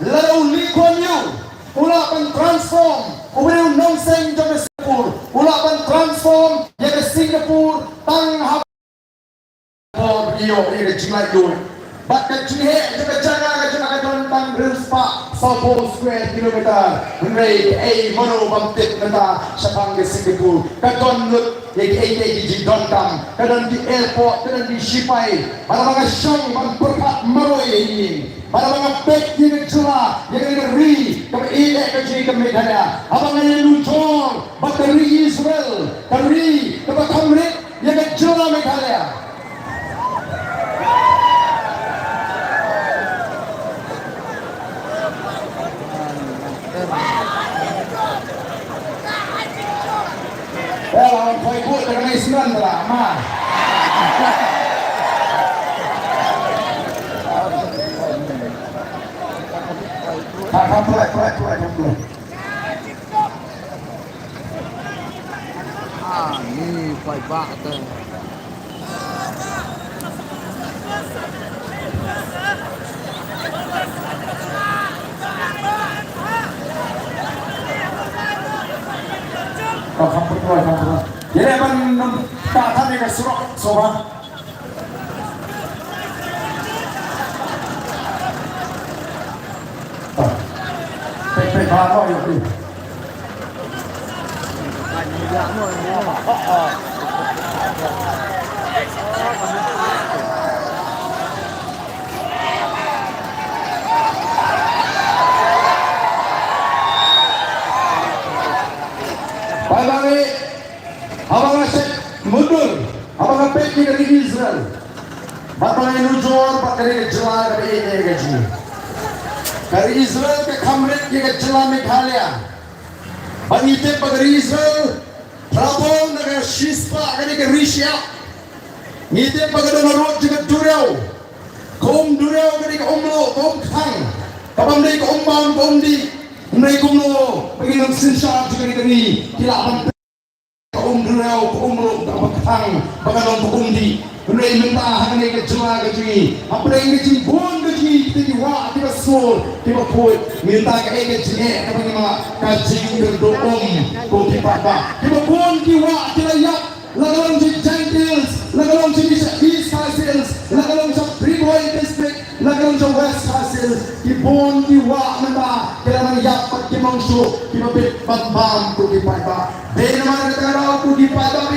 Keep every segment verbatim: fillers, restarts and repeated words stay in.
Lada u Lee Kuan Yew u lah ban transform u briew nongseng jong ka Singapore, u lah ban transform ïa ka Singapore tang ha por ïoh ïa ka jinglaitluid. Bad ka jingheh jong ka jaka ka jaka ka don tang hynriew spah sawphew square kilometer. Hynrei kaei mano bym tip mynta shaphang ka Singapore ka don lut ïa kiei kiei ki jingdonkam, ka don ki airport, ka don ki shipai. Bad haba nga shong ban pyrkhat marwei ïa ïing, bad haba nga peit ïa ka jylla, ïa ka ri kaba ïeit ka jong ka Meghalaya, haba nga ïanujor bad ka ri Israel, ka ri kaba kham rit ïa ka jylla Meghalaya. Eh, lawan koi kut dengan Isman tu lah, ma. Tak, tak, pulai, pulai, pulai, pulai. Ah, ni paidbah te. Ka kham pyrthoi, kham pyrthoi. Ïa leh ban nang ka than ïa ka surok, surok. Pek, pek, ba, ba, ïa, ïa. Ba, ba, ïa. Haba nga check mundur, haba nga peit ïa ka ri Israel. Bad ba nga ïanujor bad ka ri ka jylla kaba ïeit ka jong ngi. Ka ri Israel ka kham rit ïa ka jylla Meghalaya. Bad ngi tip ba ka ri Israel, trabor na ka shispah ka dei ka ri shyiap. Ngi tip ba ka don harud jong ka duriaw. Ka um duriaw ka dei ka um luh, ka um kthang. Kaba ym dei ka um bam, ka um dih. Ym dei kumno ba ki nongsynshar jong ka ri ka ri ki lah ban Ka um duriaw, ka um luh, kaba kthang, ba ka long ka um dih. Hynrei mynta ha kane ka jylla ka jong ngi, hapdeng ka jingbun ka jong ngi, kita ki wah kiba sur, kiba khuid, mynta kaei ka jingeh kaba ngi mad, ka jingkyrduh um, ko ki paidbah. Kiba bun ki wah ki la ïap, la ka long jong Jaintia Hills, la ka long jong ki sha East Khasi Hills, la ka long jong Ri Bhoi District, Na ka long jong West Khasi Hills, ki bun ki wah mynta ki la nang ïap bad ki mawngsuk kiba bit ban bam, ko ki paidbah. Dei namar kata ka daw, ko ki paidbah,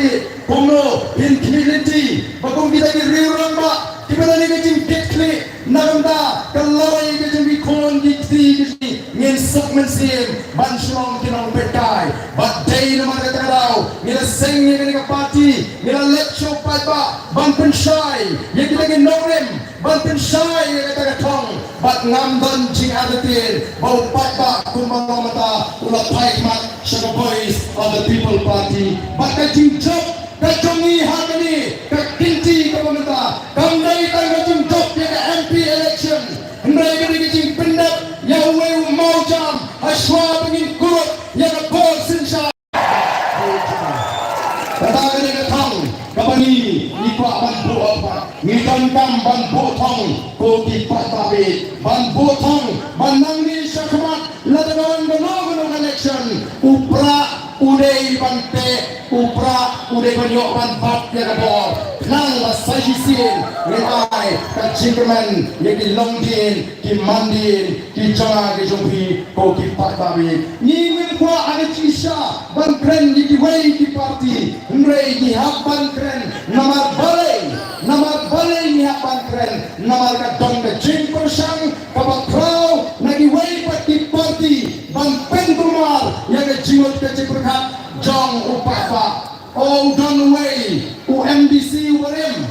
kumno phin khmih lynti ba kum kita ki riew rangbah kiba don ïa ka jingkitkhlieh na ka bynta ka lawei ka jong ki khun ki kti ki jong ngi, ngin suk mynsiem ban shu long ki nongpeitkai. Bad dei namar kata ka daw ngi la seng ïa kane ka party, ngi la leit sha u paidbah ban pynshai ïa kita ki nongrim, ban pynshai ïa kata ka thong, bad ngam don jingartatien ba u paidbah kumba long mynta u la phai khmat sha ka Voice of the People Party. Bad ka jingjop ka jong ngi ha kane ka kynti kaba mynta kam dei tang ka jingjop ïa ka M P election, hynrei ka dei ka jingpyndep ïa uwei u mawjam ha shuwa ba ngin kurup ïa ka bor synshar. Kata ka dei ka thong kaba ngi, ngi kwah ban buh ap, ngi donkam ban buh thong, ko ki paidbah, ban buh thong ban nang mih sha khmat. Lada ka wan kano kano ka election, u prah u dei ban teh, u prah u dei ban ïoh ban bat ïa ka bor. Khnang ba sa shisien ngin ai ka jingkyrmen ïa ki longdien, ki mandien ki jong nga ki jong phi, ko ki paidbah. Ngi ngim kwah ha ka jingshisha ban kren ïa kiwei ki party, hynrei ngi hap ban kren namar balei, namar balei ngi hap ban kren, namar ka don ka jingpyrshang kaba khraw na kiwei pat ki party ban pynkulmar ïa ka jingmut ka jingpyrkhat jong u paidbah. O, u don uwei u M D C uba rim,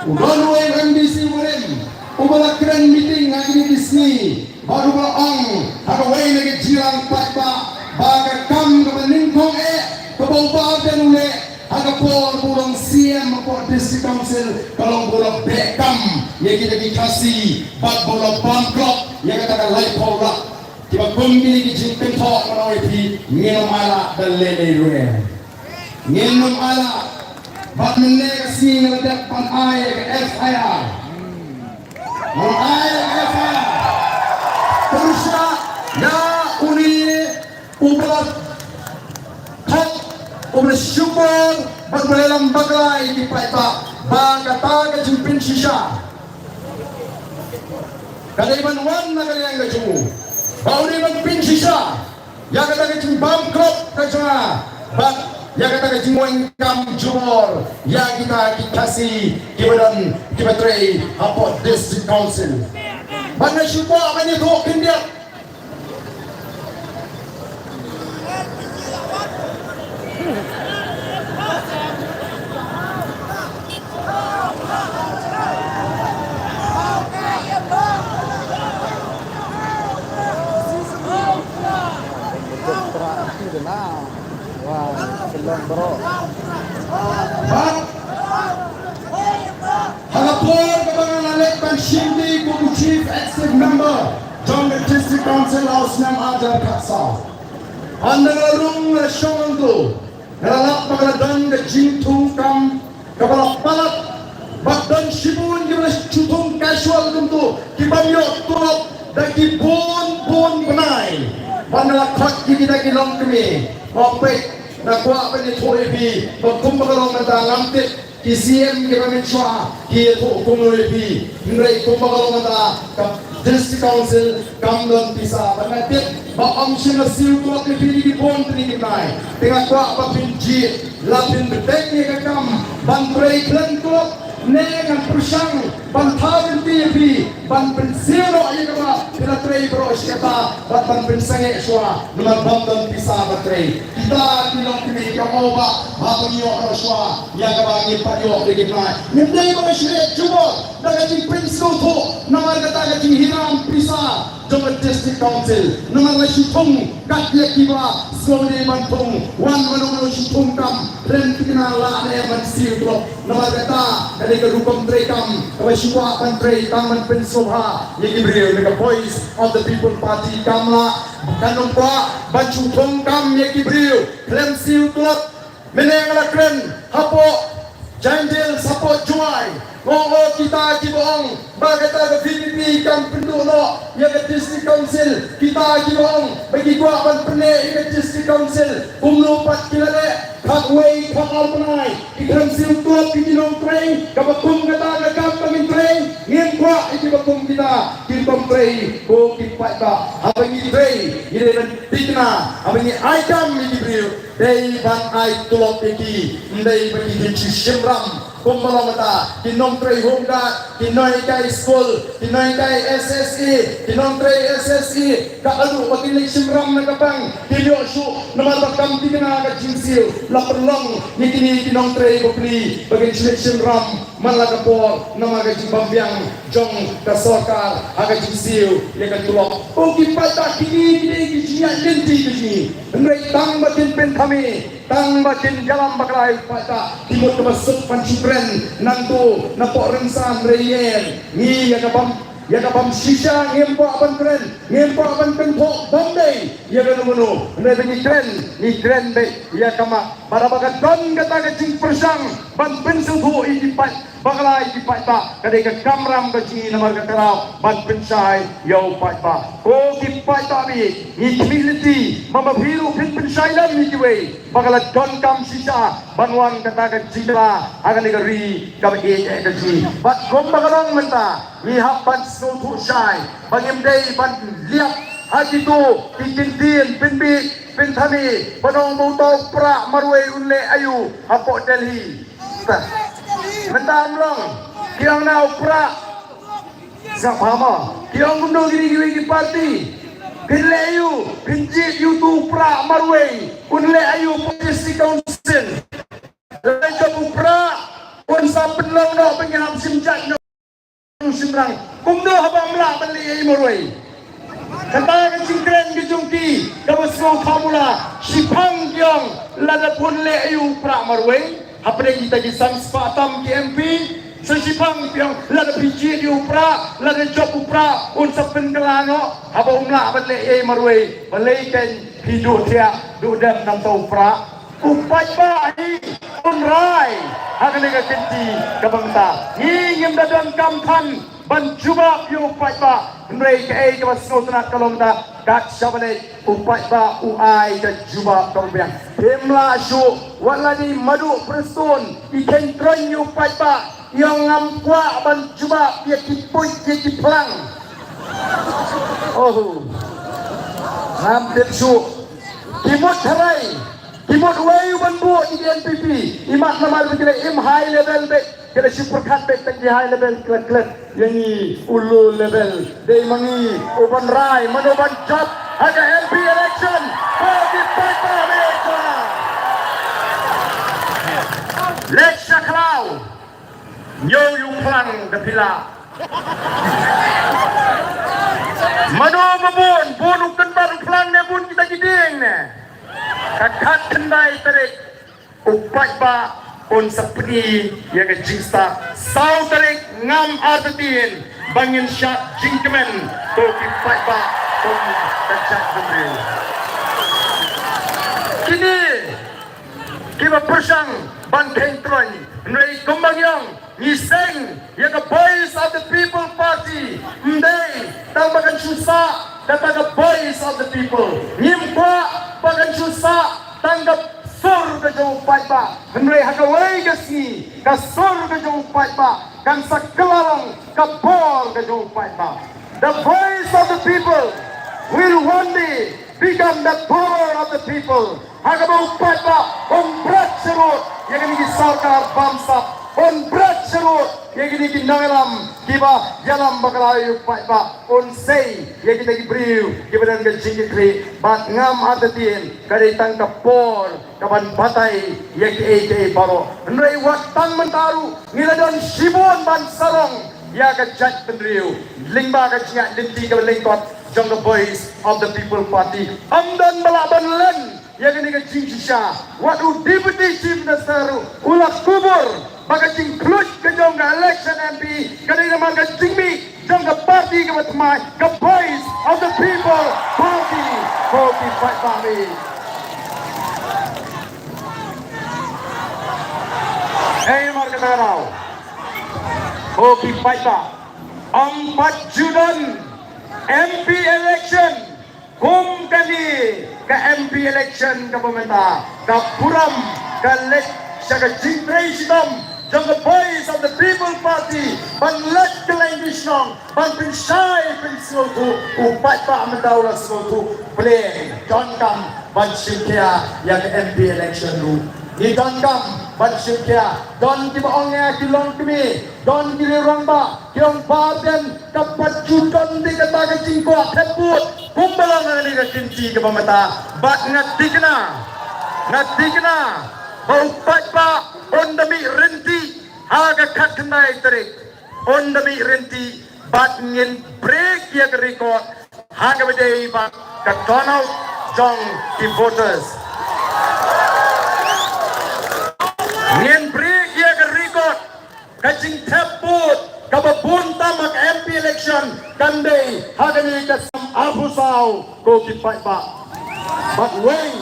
u don uwei u M D C uba rim uba la kren meeting ha kine ki sngi, bad uba la ong ha kawei na ki jingïalang paidbah ba ka kam kaba nyngkong eh kaba u Bah Ardent u leh ha ka por ba u long C M hapoh District Council ka long ba u la beh kam ïa kita ki Khasi bad ba u la bam klop ïa kata ka laiphew lak. Kiba kum kine ki jingkynthoh, ngan ong ïa phi, ngin ym ailad da lei lei ruh. Ngin ym ailad. Bad mynne ka sngi nga la dep ban ai ka F I R. Ngan ai ka F I R. Pyrshah ïa une uba la thok, uba la shukor bad uba la ïalam bakla ïa ki paidbah, ba kata ka jingpynshisha ka dei ban wan na ka liang ka jong u, ba u dei ban pynshisha ïa kata ka jingbam klop ka jong nga bad ïa kata ka jingweng kam jubor ïa kita ki Khasi kiba don, kiba trei hapoh District Council. Bad nga shu kwah ban ïathuh khyndiat. Bad ha ka por kaba nga la leit ban shim duty kum u Chief Executive Member jong ka District Council ha u snem ar hajar khatsaw, haba nga la rung, nga la shong hangto, nga la lap ba ka la don ka jingthung kam kaba la palat, bad don shibun kiba la shu thung casual kumto, ki bym ïoh tulop da ki bun bun bnai. Bad nga la khot ïa kita ki longkmie, ba peit, nga kwah ban ïathuh ïa phi ba kumba ka long mynta ngam tip ki C M kiba mynshuwa ki ïathuh kumno ïa phi, hynrei kumba ka long mynta ka District Council kam don pisa. Bad nga tip ba ym shym la siew tulop ïa phi ki bun tylli ki bnai, te nga kwah ba phin jied, la phin bteng ïa ka kam ban trei khlem tulop ne ngan pyrshang ban thaw lynti ïa phi ban pynsiew noh ïa kaba phi la trei baroh shi katta bad ban pynsangeh shuwa, namar bym don pisa ban trei. Kita ki longkmie ki ong, oh bah, haba ngi ïoh noh shuwa ïa kaba ngi pat ïoh ïa ki bnai, ngim dei ba ngi shu leh jubor da ka jingpynsngewthuh namar kata ka jinghiram pisa jong ka District Council. Namar la shu thung kat ïa kiba sngewdei ban thung, wan mano mano shu thung kam, khlem thikna lah ne ban siew tulop. Namar kata ka dei ka rukom treikam kaba shu kwah ban trei tang ban pynsngewbha ïa ki briew, ne ka Voice of the People Party kam lah, kan ym kwah ban shu thung kam ïa ki briew khlem siew tulop. Mynne nga la kren hapoh Jaintia, hapoh Jowai, nga ong, oh, kita kiba ong ba kata ka V P P kan pynduh noh ïa ka District Council, kita kiba ong ba ki kwah ban pynneh ïa ka District Council, kumno pat ki la leh, khatwei khatar bnai ki khlem siew tulop ïa ki nongtrei, kaba kum kata ka kam ba ngin trei? Ngim kwah ïa kiba kum kita kin ym trei. Ko ki paidbah, haba ngi trei ngi dei ban thikna, haba ngi ai kam ïa ki briew dei ban ai tulop ïa ki, ym dei ba ki kin shu shim ram. Kumba long mynta, ki nongtrei home guard, ki nonghikai skul, ki nonghikai S S A, ki nongtrei S S A, ka haduh ba kin leit shim ram na ka bank kim ïoh shuh namar ba kam thikna ka jingsiew. La pynlong ïa kine ki nongtrei bapli ba kin shu leit shim ram man la ka por namar ka jingbym biang jong ka sorkar ha ka jingsiew ïa ka tulop. Ko ki paidbah, kine ki dei ki jingïaid lynti ka jong ngi. Hynrei tang ba kin pynthame, tang ba kin ïalam bakla ïa ki paidbah, ki mut kaba suk ban shu kren nangto napoh rynsan rynïeng. Ngi ïa ka bym, ïa ka bym shisha ngim kwah ban kren, ngim kwah ban kynthoh, bym dei ïa kano kano. Hynrei ba ngi kren, ngi kren beit ïa ka mat. Bad haba ka don kata ka jingpyrshang ban pynsngewthuh ïa ki paid bakla ïa ki paidbah, ka dei ka kamram ka jong ngi namar ka kynmaw ban pynshai ïa u paidbah. Ko ki paidbah, ngi khmih lynti ba ma phi ruh phin pynshai lem ïa kiwei ba ka la donkam shisha ban wan kata ka jingkylla ha kane ka ri kaba ïeit ka jong ngi. Bad kumba ka long mynta, ngi hap ban sngewthuh shai ba ngim dei ban liap ha kito ki kyntien pynbiej pynthame ban ong ba uto u Prah marwei un leh aïu hapoh Delhi. Mynta ym long, ki ong na u Prah. Sngap bha mo, ki ong kumno kine kiwei ki party. Phin leh aïu, phin jied ïa uto u Prah marwei un leh aïu hapoh District Council. Lada jop u Prah un sa pynlong noh ba ngi hap shim jait noh. Shynrang, kumno haba ym lah ban leh ei marwei? Kata ka jingkren ka jong ki kaba sngewthuh mula. Shiphang ki ong lada phin leh ei u Prah marwei, hapdeng kita ki san spah tam ki M P, sa shiphang ki ong lada phi jied ïa u Prah, lada jop u Prah un sa pynkylla noh, haba ym lah ban leh ei marwei, balei kan phi duh thiah duh dem nangta u Prah? U paidbah hi un rai ha kane ka kynti kaba mynta. Ngi ngim da donkam than ban jubab ïa u paidbah. Hynrei kaei kaba sngewtynnat ka long da kat shaba leit u paidbah u ai ka jubab kaba biang. Phim lah shuh, wat la dei Madu Prestone i kheiñ troiñ ïa u paidbah, ïa ngam kwah ban jubab ïa ki puit ïa ki phlang. Oh. Ngam tip shuh. Ki mut tharai, ki mut wei u ban buh ïa ki N P P. Imat namar ba ki la im high level beit, ki la shu pyrkhat beit tang ki high level klet klet. Ïa ngi u low level. Dei ma ngi u ban rai mano ban jop ha ka M P election. Ko ki paidbah Amerika. Leit sha khlaw. Ñiew ïa u phlang da phi lah. Mano ba bun, bun u kynbat u phlang ne bun kita ki dieng ne. Ka khatkhyndai tarik u paidbah un sa pyni ïa ka jingstad. Saw tarik ngam artatien ba ngin shad jingkmen ko ki paidbah kum ka jaitbynriew. Kine kiba pyrshang ban kheiñ troiñ, hynrei kumba ngi ong, ngi seng ïa ka Voice of the People Party. Ym dei tang ba kan shu sah kata ka Voice of the People. Ngim kwah ba kan shu sah tang ka sur ka jong u paidbah, hynrei ha kawei ka sngi ka sur ka jong u paidbah kan sa kylla long ka bor ka jong u paidbah. The Voice of the People will one day become the power of the people. Ha kaba u paidbah un bret sharud ïa kine ki sorkar bamsap, un bret sharud ïa kine ki nongïalam kiba ïalam bakla ïa u paidbah, un sei ïa kita ki briew kiba don ka jingkitkhlieh. Bad ngam artatien ka dei tang ka por kaban batai ïa kiei kiei baroh. Hynrei wat tang mynta ruh ngi la don shibun ban sarong ïa ka jaitbynriew lyngba ka jingïaid lynti kaba lyngkot jong ka Voice of the People Party. Ym don ba lah ban len ïa kane ka jingshisha. Wat u Deputy Chief Minister ruh u la kubur ba ka jingkhluit ka jong ka election M P ka dei namar ka jingmih jong ka party kaba thymmai, ka Voice of the People Party. Ko ki paidbah, hei mar ka taraw, ko ki paidbah, ym pat ju don M P election kum kane ka M P election kaba mynta. Ka burom ka leit sha ka jingtrei shitom jong ka Voice of the People Party ban leit kylleng ki shnong ban pynshai pynsngewthuh. U paidbah mynta u la sngewthuh pyrshah, donkam ban shim khia ïa ka M P election ruh. Ngi donkam ban shim khia. Don kiba ong ïa ki longkmie, don ki rangbah, ki ong ba dang ka pat ju don dei kata ka jingkwah thep vote kumba long ha kane ka kynti kaba mynta. Bad nga tikna, nga tikna ba u paidbah un da mih rynti ha ka khatkhyndai tarik. Un da mih rynti bad ngin break ïa ka record ha kaba dei bad ka turnout jong ki voters. Ngin break ïa ka record ka jingthep vote kaba bun tam ha ka M P election kan dei ha kane ka snem arphew saw, ko ki paidbah. Bad wei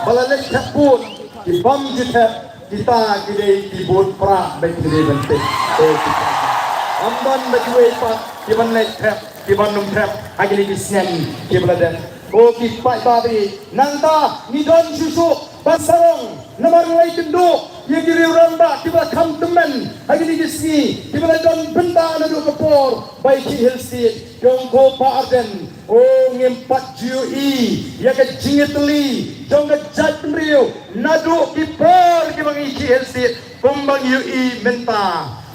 ba la leit thep vote, ki bym ju thep, kita ki dei ki vote prah ba ki dei ban thep. Ko ki paidbah, ym don ba kiwei pat ki ban leit thep, ki ban ym thep ha kine ki snem kiba la dep. Ko ki paidbah, nangta ngi don shuh shuh ban sarong namar ngi la ïakynduh ïa ki riew rangbah kiba la kham tymmen ha kine ki sngi, kiba la don bynta naduh ka por ba i Khih Hills State. Ki ong ko Bah Ardent, o ngim pat ju ïohi ïa ka jingïatylli jong ka jaitbynriew naduh ki por kiba ngi Khih Hills State kumba ngi ïohi mynta.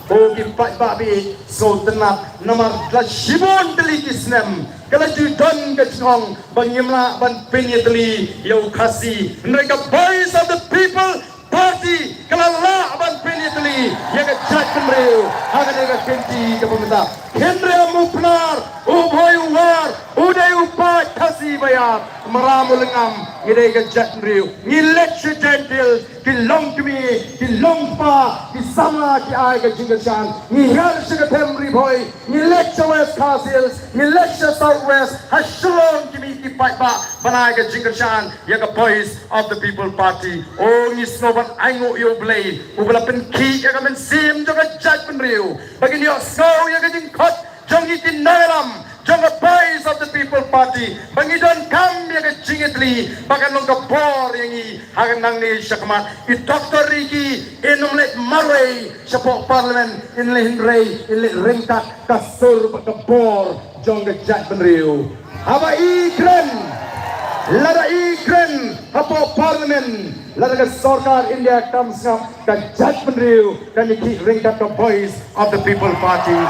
Ko ki paidbah, sngewtynnat namar la shibun tylli ki snem ka la ju don ka jingong ba ngim lah ban pynïatylli ïa u Khasi. Hynrei ka Voice of the People Party ka la lah ban pynïatylli ïa ka jaitbynriew ha kane ka kynti kaba mynta. Khynriam u Pnar, u Bhoi u War, u dei u paid Khasi ba ïap. Maram u Lyngngam, ngi dei ka jaitbynriew. Ngi leit sha Jaintia Hills, ki longkmie, ki longkpa, ki samla ki ai ka jingkyrshan. Ngi hiar sha ka them Ri Bhoi, ngi leit sha West Khasi Hills, ngi leit sha South West, ha Shillong ki mih ki paidbah ban ai ka jingkyrshan ïa ka Voice of the People Party. O ngi sngew ban ainguh ïa U Blei uba la pynkhih ïa ka mynsiem jong ka jaitbynriew ba kin ïohsngew ïa ka jingkhot jong ngi ki nongïalam jong ka Voice of the People Party, ba ngi donkam ïa ka jingïatylli ba kan long ka bor ïa ngi ha ka nangne shakhmat. I Doctor Ricky in ym leit marwei shapoh Parliament, in leit, hynrei in leit ryngkat ka sur bad ka bor jong ka jaitbynriew. Haba i kren, lada i kren hapoh Parliament, lada ka sorkar India kam sngap, ka jaitbynriew kan ïakhih ryngkat ka Voice of the People Party.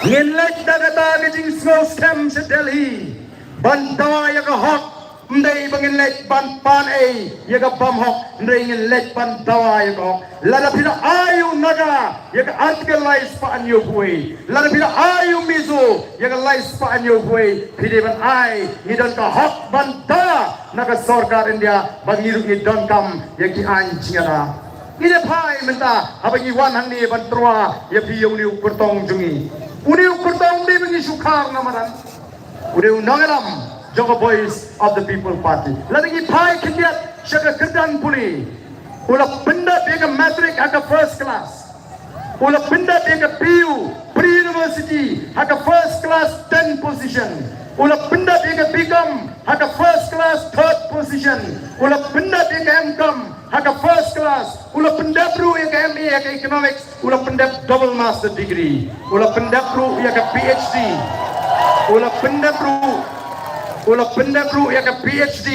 Ngin leit da kata ka jingsngew skhem sha Delhi ban dawa ïa ka hok. Ym dei ba ngin leit ban pan ei ïa ka bym hok, hynrei ngin leit ban dawa ïa ka hok. Lada phi la ai u Naga ïa ka Article lai spah hynñiewphew wei, lada phi la ai u Mizo ïa ka lai spah hynñiewphew wei, phi dei ban ai. Ngi don ka hok ban dawa na ka sorkar India ba ngi ruh ngi donkam ïa ki aiñ jingïada. Ngi dei phai mynta haba ngi wan hangne ban tyrwa ïa phi ïa une u kyrtong jong ngi. Une u kyrtong ym dei ba ngi shu khar na madan. U dei u nongïalam jong ka Voice of the People Party. Lada ngi phai khyndiat sha ka kyrdan pule, u la pyndep ïa ka matric ha ka first class. U la pyndep ïa ka P U, pre-university, ha ka first class, ten position. U la pyndep ïa ka B Com ha ka first class, third position. U la pyndep ïa ka M Com ha ka first class. U la pyndep ruh ïa ka M A ha ka economics. U la pyndep double master degree. U la pyndep ruh ïa ka P H D. U la pyndep ruh, u la pyndep ruh ïa ka P H D,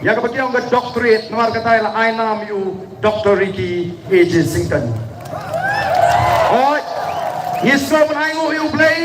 ïa kaba ki ong ka doctorate, namar kata i la ai nam ïa u Doctor Ricky A J Syngkon. Hooid, ngi sngewbha ban ainguh ïa U Blei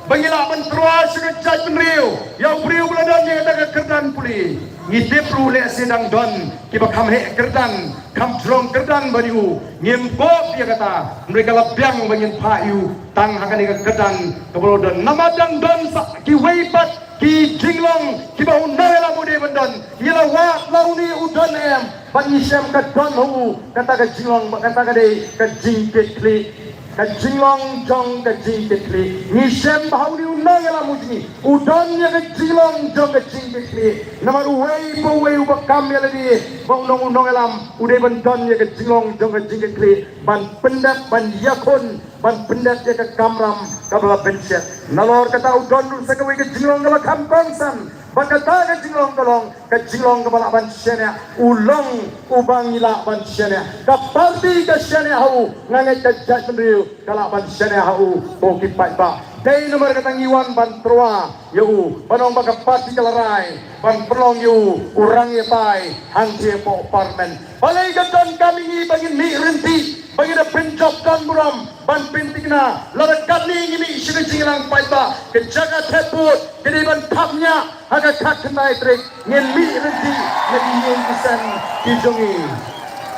ba ngi lah ban tyrwa sha ka jaitbynriew ïa u briew ba la don ïa kata ka kyrdan pule. Ngi tip ruh lehse dang don kiba kham heh kyrdan, kham jrong kyrdan bad ïa u. Ngim kop ïa kata, hynrei ka la biang ba ngin phah ïa u tang ha kane ka kyrdan kaba la don. Namar dang don sa kiwei pat ki jinglong kiba u nongïalam u dei ban don. Ngi la wad la une u don em, bad ngi shem ka don ha u kata ka jinglong, bad kata ka dei ka jingkitkhlieh. Ka jinglong jong ka jingkitkhlieh. Ngi shem ba ha une u nongïalam u jong ngi u don ïa ka jinglong jong ka jingkitkhlieh. Namar uwei pa uwei uba kam ïa lade ba un long u nongïalam u dei ban don ïa ka jinglong jong ka jingkitkhlieh, ban pyndep, ban ïakhun, ban pyndep ïa ka kamram kaba la bynshet. Nalor kata u don ruh sa kawei ka jinglong kaba kham kongsan. Bad kata ka jinglong ka long ka jinglong kaba lah ban shaniah. U long uba ngi lah ban shaniah. Ka party ka shaniah ha u, nga ngeit ka jaitbynriew ka lah ban shaniah ha u, ko ki paidbah. Dei namar kata ngi wan ban tyrwa ïa u, ban ong ba ka party ka la rai ban pynlong ïa u u rangbah hangtei hapoh Parliament. Balei ka donkam ïa ngi ba ngin mih ryntih, ba ngin da pynjop don burom ban pynthikna? Lada katne ngi mih sha ka jingïalang paidbah, ka jaka thep vote ka dei ban thap ñiah ha ka khatkhyndai tarik. Ngin mih ryntih na ki ïing ki sem ki jong ngi.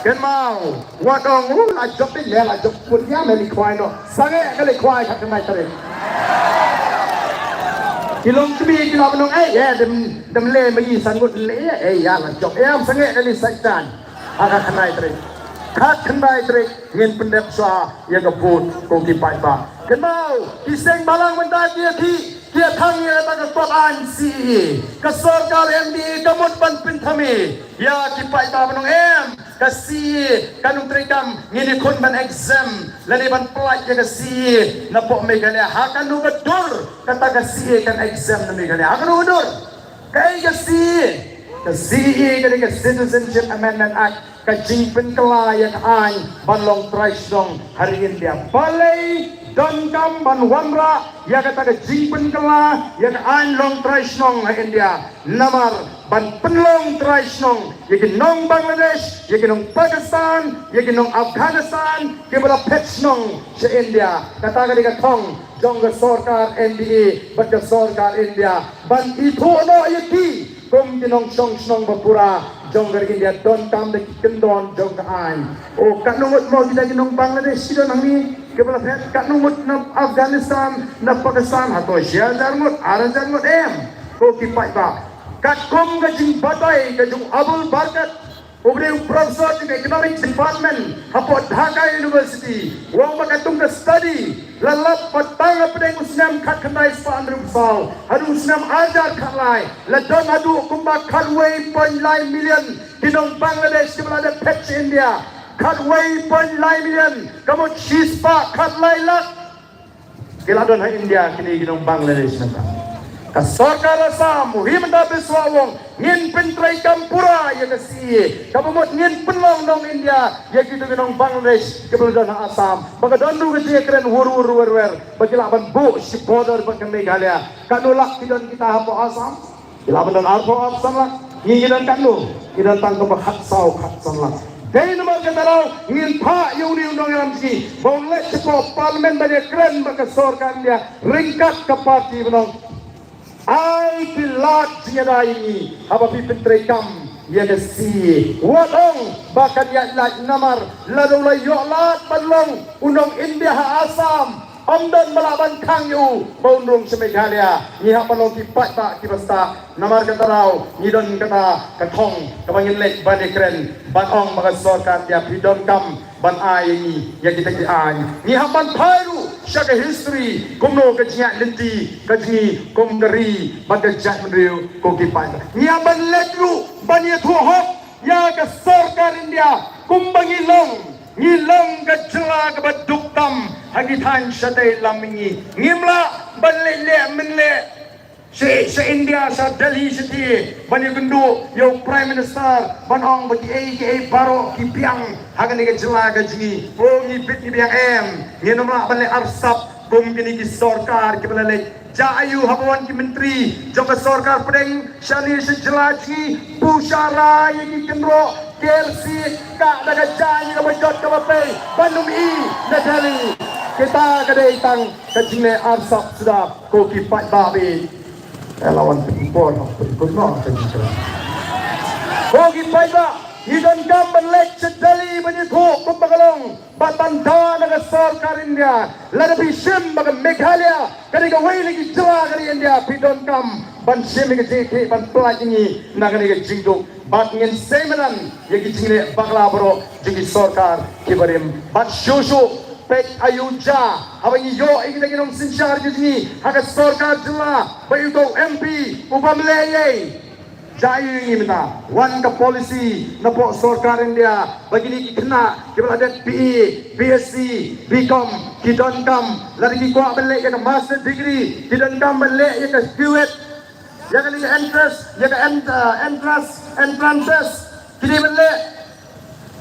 Kynmaw, wat ong u la jop, i me la jop, put ïa me leit khwai noh. Sangeh ka leit khwai khatkhyndai tarik. Ki longkmie ki la ban ong, eh, eh, dem, dem leh ma ngi san ngut leh, eh, ïa la jop, eh, ym sangeh ka leit sait jan. Ha ka khyndai tarik, khatkhyndai tarik ngin pyndep shuwa ïa ka vote, ko ki paidbah. Kynmaw, ki seng balang mynta ki ïa ki, ki ïa thang ïa kata ka kot aiñ C A A. Ka sorkar M D A ka mut ban pynthame ïa ki paidbah ban ong em, ka C A A kan ym treikam, ngin ïakhun ban exempt lane ban pyllait ïa ka C A A napoh Meghalaya. Ha kano ka dur kata ka C A A kan exempt na Meghalaya? Ha kano ka dur? Kaei ka C A A? Ka C A A ka dei ka Citizenship Amendment Act, ka jingpynkylla ïa ka aiñ ban long trai shnong ha ri India. Balei donkam ban wanrah ïa kata ka jingpynkylla ïa ka aiñ long trai shnong ha India? Namar ban pynlong trai shnong ïa ki nong Bangladesh, ïa ki nong Pakistan, ïa ki nong Afghanistan kiba la phet shnong sha India. Kata ka dei ka thong jong ka sorkar M D A bad ka sorkar India ban ithuh noh ïa ki kum ki nongshong shnong ba pura jong ka ri India. Donkam da ki kyndon jong ka aiñ. O, katno ngut mo kita ki nong Bangladesh ki don hangne kiba la phet? Katno ngut na Afghanistan, na Pakistan? Hato shi hajar ngut, ar hajar ngut? Em, ko ki paidbah. Katkum ka jingbatai ka jong Abul Barkat, u briew u professor jong ka Economics Department hapoh Dhaka University, u ong ba katkum ka study la lap ba tang hapdeng u snem khatkhyndai spah hynriewphew saw haduh u snem ar hajar khatlai, la don haduh kumba khatwei point lai million ki nong Bangladesh kiba la dep phet sha India. khatwei point lai million, ka mut shispah khatlai lak. Ki la don ha India kine ki nong Bangladesh mynta. Ka sorkar Assam, u Himanta Biswa u ong, ngin pyntreikam pura ïa ka C A A. Kaba mut ngin pynlong nong India ïa kito ki nong Bangladesh kiba la don ha Assam. Ba ka don ruh ka jingkren wur wur wer wer ba ki lah ban buh shi border bad ka Meghalaya. Katno lak ki don kita hapoh Assam? Ki lah ban don arphew arphew san lak. Ngi ngi don katno? Ngi don tang kaba khatsaw khatsan lak. Dei namar kata daw ngin phah ïa une u nongïalam jong ngi ba un leit shapoh Parliament ban ïakren bad ka sorkar India ryngkat ka party ba nong. Ai ki lad jingïada ïa ngi haba phi pyntreikam ïa ka C A A. Wat ong ba kan ïaid lad namar lada u la ïoh lad ban long u nong India ha Assam, ym don ba lah ban khang ïa u ba un rung sha Meghalaya. Ngi hap ban long ki paidbah kiba stad. Namar kata daw ngi don kata ka thong kaba ngin leit ban ïakren ban ong ba ka sorkar India phi donkam ban ai ïa ngi ïa kita ki aiñ. Ngi hap ban phai ruh sha ka history kumno ka jingïaid lynti ka jong ngi kum ka ri bad ka jaitbynriew ko ki paidbah. Ngi hap ban leit ruh ban ïathuh hok ïa ka sorkar India kumba ngi long. Ngi long ka jylla kaba duk tam ha ki thaiñ shatei lam mihngi. Ngim lah ban leit leh mynleh sha, sha India, sha Delhi, shatei ban ïakynduh ïa u Prime Minister ban ong ba kiei kiei baroh ki biang ha kane ka jylla ka jong ngi. O, ngi bit ngi biang em. Ngin ym lah ban leh arsap kum kine ki sorkar kiba la leit. Jia aiu haba wan ki myntri jong ka sorkar pdeng shane sha jylla jong ngi, buh shara ïa ki kynroh K L C, kah da ka jaiñ kaba jot kaba pei ban ym i na Delhi. Kita ka dei tang ka jingleh arsap suda ko ki paidbah beit. Eh, la wan pynpor, pynpor noh ka jingkren. Ko ki paidbah, ngi donkam ban leit sha Delhi ban ïathuh kumba ka long. Bad ban dawa na ka sorkar India, lada phi shim ba ka Meghalaya ka dei kawei na ki jylla ka ri India, phi donkam ban shim ïa ka jingkit ban pyllait ïa ngi na kane ka jingduk. Bad ngin sei madan ïa ki jingleh bakla baroh jong ki sorkar kiba rim. Bad shuh shuh peit aiu jia haba ngi ïoh ïa kita ki nongsynshar ki jong ngi ha ka sorkar jylla ba ïa uto u M P u bym leh ei ei. Jia aiu ïa ngi mynta, wan ka policy napoh sorkar India ba kine ki khynnah kiba la dep B A, B S C, B Com ki donkam, lada ki kwah ban leh ïa ka master degree ki donkam ban leh ïa ka C U E T, ïa kane ka entrance, ïa ka ent-, uh, entrance, entrance test ki dei ban leh.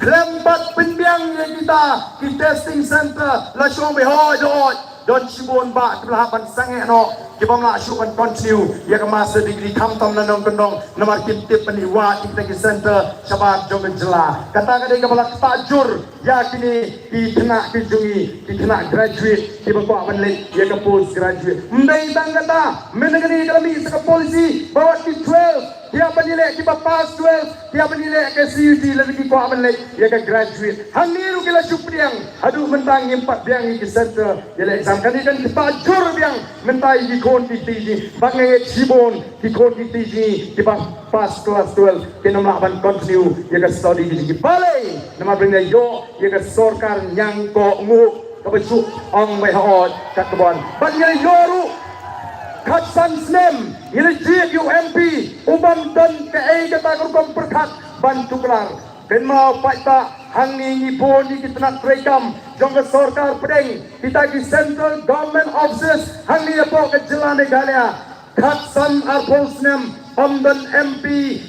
Khlem pat pynbiang ïa kita ki testing center, la shong beit hoi doh, don shibun bah kiba la hap ban sangeh noh, ki bym lah shuh ban continue ïa ka master degree khamtam na nongkyndong namar kim tip ban ïa wad ïa kita ki center shabar jong ka jylla. Kata ka dei kaba la ktah jur ïa kine ki khynnah ki jong ngi, ki khynnah graduate kiba kwah ban leit ïa ka post graduate. Ym dei tang kata, mynta kane ka la mih sa ka policy ba wat ki twelve ki hap ban ïaleh, kiba pass twelve ki hap ban ïaleh ka C U E T lada ki kwah ban leit ïa ka graduate. Hangne ruh ki la shu pdiang, haduh mynta ngim pat biang ïa ki center ïaleh exam. Kane kan ktah jur biang mynta ïa ki khun ki kti jong ngi, bad nga ngeit shibun ki khun ki kti jong ngi kiba pass class twelve kin ym lah ban continue ïa ka study ki jong ki. Balei? Namar ba ngi la ïoh ïa ka sorkar ñiangkohnguh kaba shu ong bai ha ot kat ka ban. Bad ngi la ïoh ruh khatsan snem ngi la jied ïa u M P u bym don kaei kata ka rukom pyrkhat ban tuklar. Kynmaw paidbah, hangne ngi bun ïa ki tnat treikam jong ka sorkar pdeng, kita ki central government offices hangne hapoh ka jylla Meghalaya. Khatsan arphew snem ym don M P,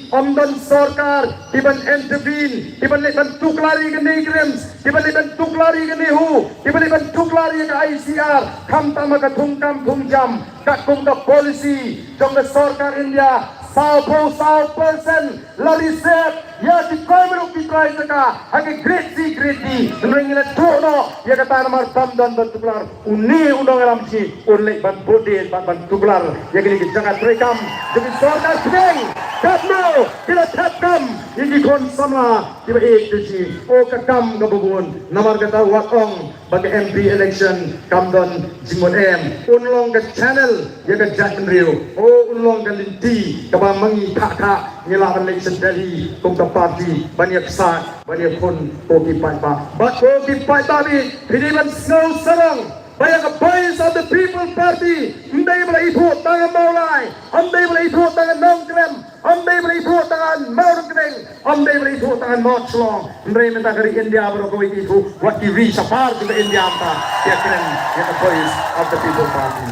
ym don sorkar ki ban intervene, ki ban leit ban tuklar ïa ka NEIGRIHMS, ki ban leit ban tuklar ïa ka NEHU, ki ban leit ban tuklar ïa ka I C R, khamtam ha ka thungkam thungjam katkum ka policy jong ka sorkar India. Sawphew saw percent la reserve ïa ki trai mruk ki trai jaka ha ka grade C grade D. Hynrei ngi la tuh noh ïa kata namar bym don ban tuklar. Une u nongïalam jong ngi un leit ban bud dien bad ban tuklar ïa kine ki jaka treikam jong ki sorkar pdeng. Katno ki la thep kam ïa ki khun samla kiba ïeit jong ngi. O ka kam kaba bun. Namar kata wat ong ba ka M P election kam don jingmut em. Un long ka channel ïa ka jaitbynriew. O un long ka lynti kaba ma ngi khah khah ngi lah ban leit sha Delhi kum ka party ban ïa ksad ban ïa khun ko ki paidbah. Bad ko ki paidbah beit, phi dei ban sngew sarong ba ïa ka Voice of the People Party ym dei ba la ithuh tang ha Mawlai, ym dei ba la ithuh tang ha Nongkrem, Ym dei ba la ithuh tang ha Mawryngkneng, ym dei ba la ithuh tang ha North Shillong. Hynrei mynta ka ri India baroh kawei ka ithuh, wat ki ri shabar jong ka India mynta ki ïakren ïa ka Voice of the People Party.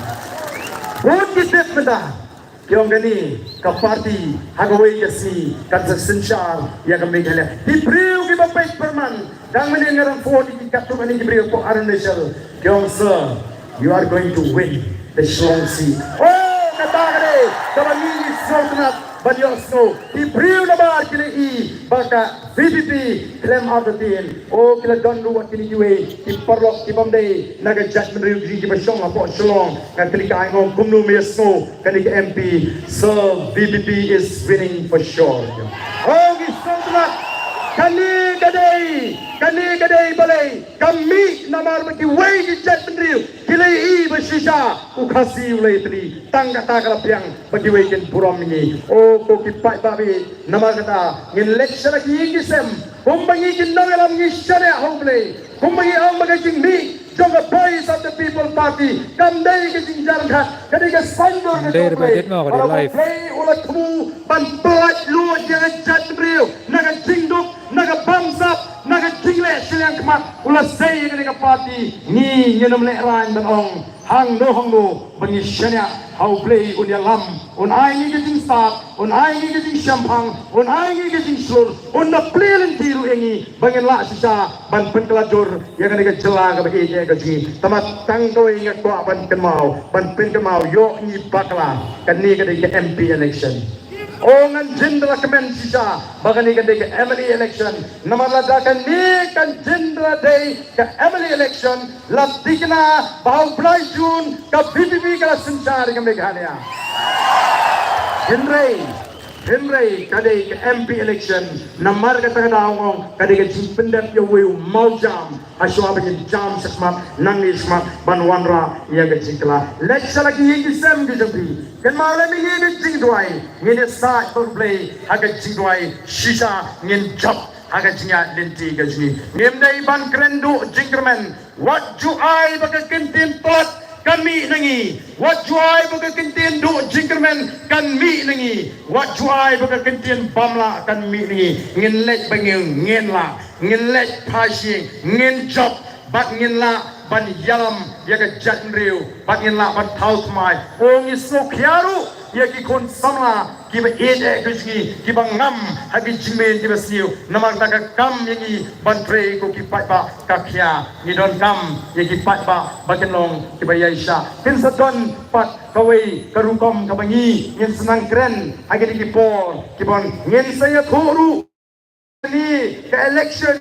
Bun ki tip mynta ki ong kane ka party ha kawei ka sngi kan sa synshar ïa ka Meghalaya. Ki briew kiba peit pyrman, dang mynnin nga dang phone ïa ki katto katne ki briew hapoh Arunachal, ki ong, "Sir, you are going to win the Shillong seat." Oh, kata ka dei kaba ngi ngi sngewtynnat ban ïohsngew. Ki briew nabar ki la i ba ka V P P khlem artatien. Oh, ki la don ruh wat kine kiwei ki paralok kibym dei na ka jaitbynriew, ki kiba shong hapoh Shillong. Nga kylli ka, ai, nga ong, kumno me ïohsngew kane ka M P? "Sir, V P P is winning for sure." Oh, ngi sngewtynnat. Kane ka dei, kane ka dei balei ka mih, namar ba kiwei ki jaitbynriew ki la i ba shisha u Khasi u la ïatylli. Tang kata ka la pdiang ba kiwei kin burom ïa ngi. Oh, ko ki paidbah, namar kata ngin leit sha la ki ïing ki sem. Kumba ngi ki nongïalam ngi shaniah ha U Blei, kumba ngi ong ba ka jingmih jong ka Voice of the People Party kam dei ka jingjar khat, ka dei ka saiñdur ka jong U Blei. Ba la U Blei u la thmu ban pyllait lut ïa ka jaitbynriew na ka jingduk, na ka bamsap, na ka jingleh shiliang khmat. U la sei ïa kane ka party, ngi ngin ym lehraiñ ban ong hangno hangno, ba ngi shaniah ha U Blei un ïalam, un ai ngi ka jingstad, un ai ngi ka jingshemphang, un ai ngi ka jingshlur, un da plie lynti ruh ïa ngi ba ngin lah shisha ban pynkylla jur ïa kane ka jylla kaba ïeit ïa ka jong ngi. Tangba tang kawei nga kwah ban kynmaw, ban pynkynmaw, ïoh ngi bakla, kane ka dei ka M P election. Oh, ngan jin da la kmen shisha ba kane ka dei ka M L A election. Namar lada kane kan jin da la dei ka M L A election, la thikna ba ha u blai June ka V P P ka la synshar ïa ka Meghalaya. Hynrei, hynrei ka dei ka M P election. Namar kata ka daw nga ong ka dei ka jingpyndep ïa uwei u mawjam. Hashwa ba ngin jam shakhmat, nangne shakhmat ban wanrah ïa ka jingkylla. Leit sha la ki ïing ki sem ki jong phi. Kynmaw lem ïa ka jingduwai. Ngin ïasaid bad U Blei ha ka jingduwai. Shisha ngin jop ha ka jingïaid lynti ka jong ngi. Ngim dei ban kren duh jingkyrmen. Wat ju ai ba ka kyntien tlot kan mih na ngi. Wat ju ai ba ka kyntien duh jingkyrmen kan mih na ngi. Wat ju ai ba ka kyntien bamlah kan mih na ngi. Ngin leit ba ngin, ngin lah. Ngin leit phai sha ïing, ngin jop, bad ngin lah ban ïalam ïa ka jaitbynriew, bad ngin lah ban thaw thymmai. Oh, ngi sngewkhia ruh ïa ki khun samla kiba ïeit eh ka jong ngi, kiba ngam ha ki jingmyn kiba sniew. Namar kata ka kam ïa ngi ban trei, ko ki paidbah, ka khia. Ngi donkam ïa ki paidbah ba kin long kiba ïaishah. Kin sa don pat kawei ka rukom kaba ngi ngin sa nang kren ha kine ki por ki ban, ngin sa ïathuh ruh kane ka election.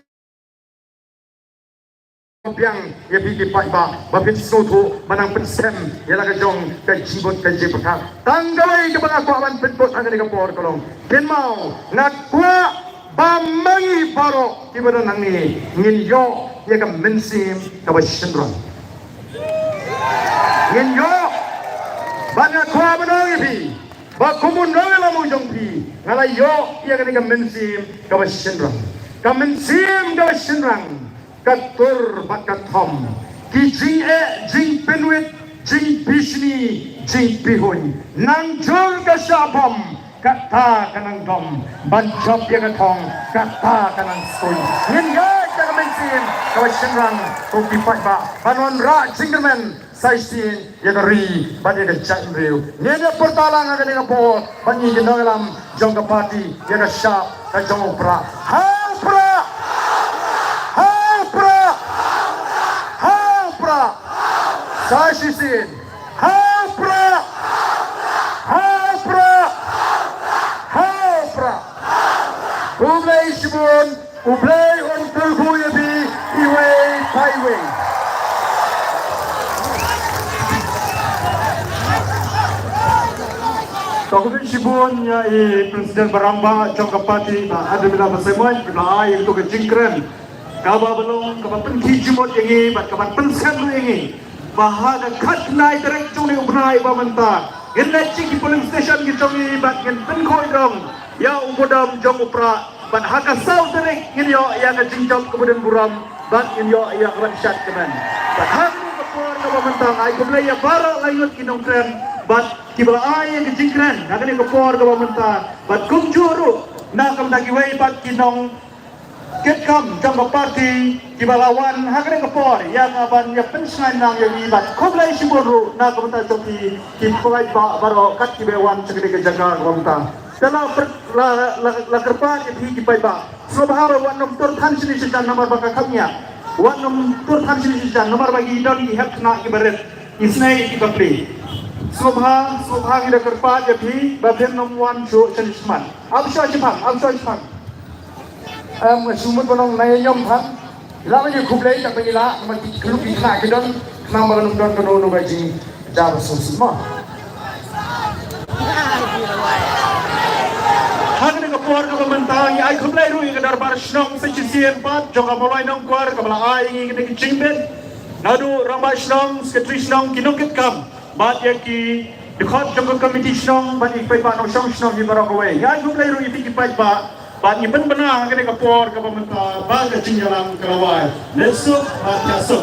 Biang ïa phi ki paidbah ba phin sngewthuh, ba nang pynskhem ïa la ka jong ka jingmut ka jingpyrkhat. Tang kawei kaba nga kwah ban pynbud ha kane ka por ka long, kynmaw, nga kwah ba ma ngi baroh kiba don hangne ngin ïoh ïa ka mynsiem kaba shynrang. Ngin ïoh. Bad nga kwah ban ong ïa phi ba kum u nongïalam u jong phi, nga la ïoh ïa kane ka mynsiem kaba shynrang. Ka mynsiem kaba shynrang ka tur bad ka thom. Ki jingeh, jingpynwit, jingbishni, jingpihuiñ. Nang jur ka shah bom, kata ka nang dom. Ban jop ïa ka thong, kata ka nang skuiñ. Ngin ïaid da ka mynsiem kaba shynrang, ko ki paidbah, ban wanrah jingkyrmen sa shisien ïa ka ri bad ïa ka jaitbynriew. Ngin ïa pyrta lang ha kane ka por ba ngi ki nongïalam jong ka party ïa ka shap ka jong u Prah. Ha u Prah! Ha u Prah! Ha u Prah! Sa shisien. Ha u Prah! Ha u Prah! Ha u Prah! Khublei shibun. U Blei un kyrkhu ïa phi iwei pa iwei. To khublei shibun ïa i President ba rangbah jong ka party, Bah Ardemila Basaiawmoit, ba la ai ïa ka jingkren kaba long kaba pynkhih jingmut ïa ngi bad kaba pynskhem ïa ngi ba ha ka khatkhyndai tarik jong une u bnai ba mynta ngin leit sha ki polling station ki jong ngi bad ngin pynkhuid rong ïa u ba dam jong u Prah. Bad ha ka saw tarik ngin ïoh ïa ka jingjop kaba don burom bad ngin ïoh ïa ka ban shad kmen. Bad ha kane ka por kaba mynta nga ai khublei ïa baroh laingut ki nongkren bad kiba la ai ïa ka jingkren ha kane ka por kaba mynta, bad kumjuh ruh na ka bynta kiwei pat ki nongkitkam jong ka party kiba la wan ha kane ka por ïa nga ban ïa pynshngaiñ lang ïa ngi, bad khublei shibun ruh na ka bynta jong ki, ki paidbah baroh kat kiba wan sha kane ka jaka kaba mynta. Te la, la, la, la kyrpad ïa phi ki paidbah, sngewbha ba wat nym tur than shane shajan namar ba ka kham ñiah. Wat nym tur than shane shajan namar ba ki don ki hep khynnah kiba rit, ki snei kiba plie. Sngewbha, sngewbha ngi da kyrpad ïa phi ba phin nym wan shuh shane shakhmat. Ap shuh shaphang, ap shuh shaphang. Em, nga shu mut ban ong na ïa ñiom than. Ïa la ban ïa khublei tang ba ïa la namar ki khluk ki khynnah ki don, khnang ba kan ym don kano kano ka jing Jar sngewsih mo. Ha kane ka por kaba mynta ngi ai khublei ruh ïa ka dorbar shnong sa shisien pat jong ka Mawlai Nongkwar kaba la ai ïa ngi kane ka jingbit. Naduh rangbah shnong, sekretari shnong, ki nongkitkam bad ïa ki dkhot jong ka komiti shnong bad ïa ki paidbah nongshong shnong hi baroh kawei. Ngi ai khublei ruh ïa phi ki paidbah. Bad ngi pynbna ha kane ka por kaba mynta ba ka jingïalang ka la wai. Leh suk bad ïa suk.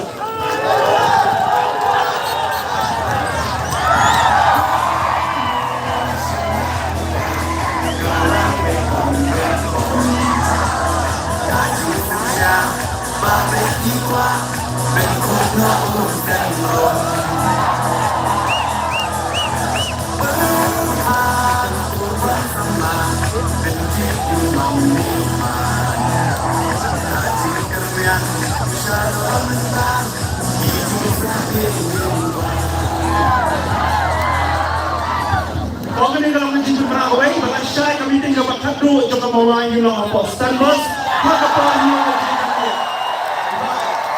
Ong kane ka long ka jingkynmaw kawei ba la shai ka meeting kaba khadduh jong ka Mawlai Nongkwar Post Stanbos. Ha ka por ngi ong ka jingkynmaw.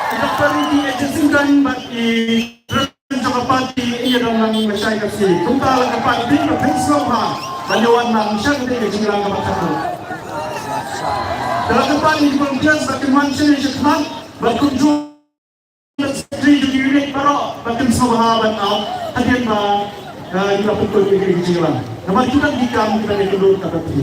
I Doctor Ricky H Sington bad i President jong ka party, i ïa dang nang lashai ka sngi. Kumta la kyrpad ïa phi ba phin sngewbha ban ïa wan lang sha kane ka jingïalang kaba khadduh. Te la kyrpad ïa ki volunteers ba kin wan shane shakhmat bad kumjuh secretary jong ki unit baroh ba kin sngewbha ban ap hadien ba, eh, ngi la pynkut ïa kane ka jingïalang. Namar ki don ki kam kiba ïakynduh kata phi.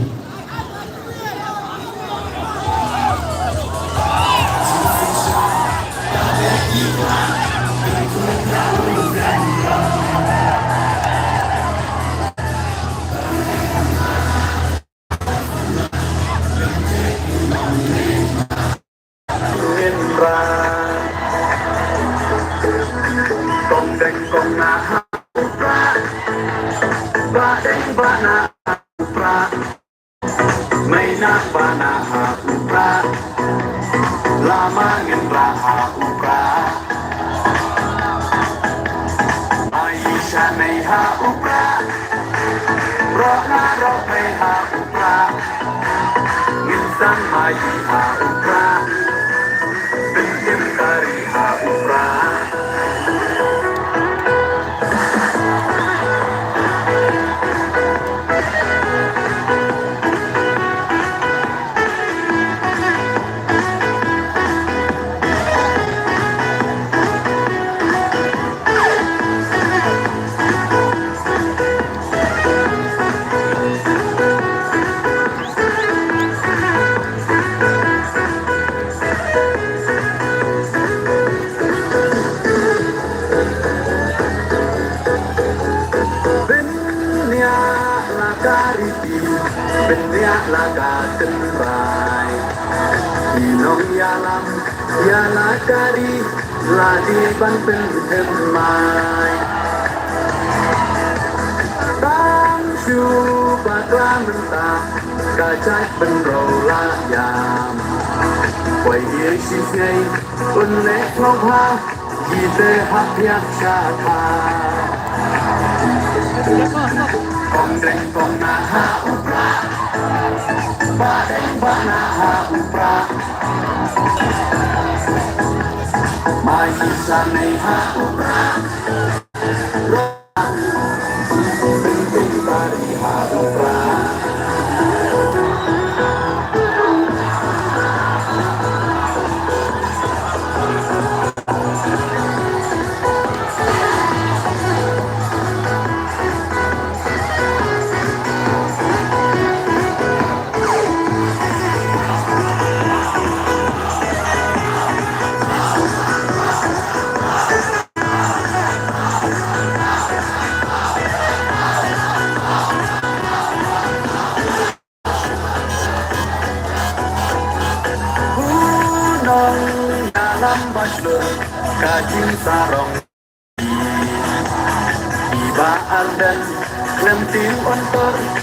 Kong deng kong na ha u pra, ba deng ba na ha u pra. Mei na ba na ha u pra, lama ngin ra ha u pra. Ai sha nei ha u pra, ro na ro mei ha u pra. Ngin sang mai ha u pra, bin ngin kari ha u pra. Bniah la ka riti, bniah la ka tynrai. Ki nongïalam ïa la ka ri la dei ban pynthymmai. Tang shu bakla mynta ka jait bynriew la ïam. Poi ïa shisnei un leh sngewbha. Ki te hap ïa ka kha. Kong deng kong na ha u pra, ba deng ba na ha u pra. Mai ki sa nei ha u pra. Ka jingsarong i Bah Ardent, khlem tim un tur.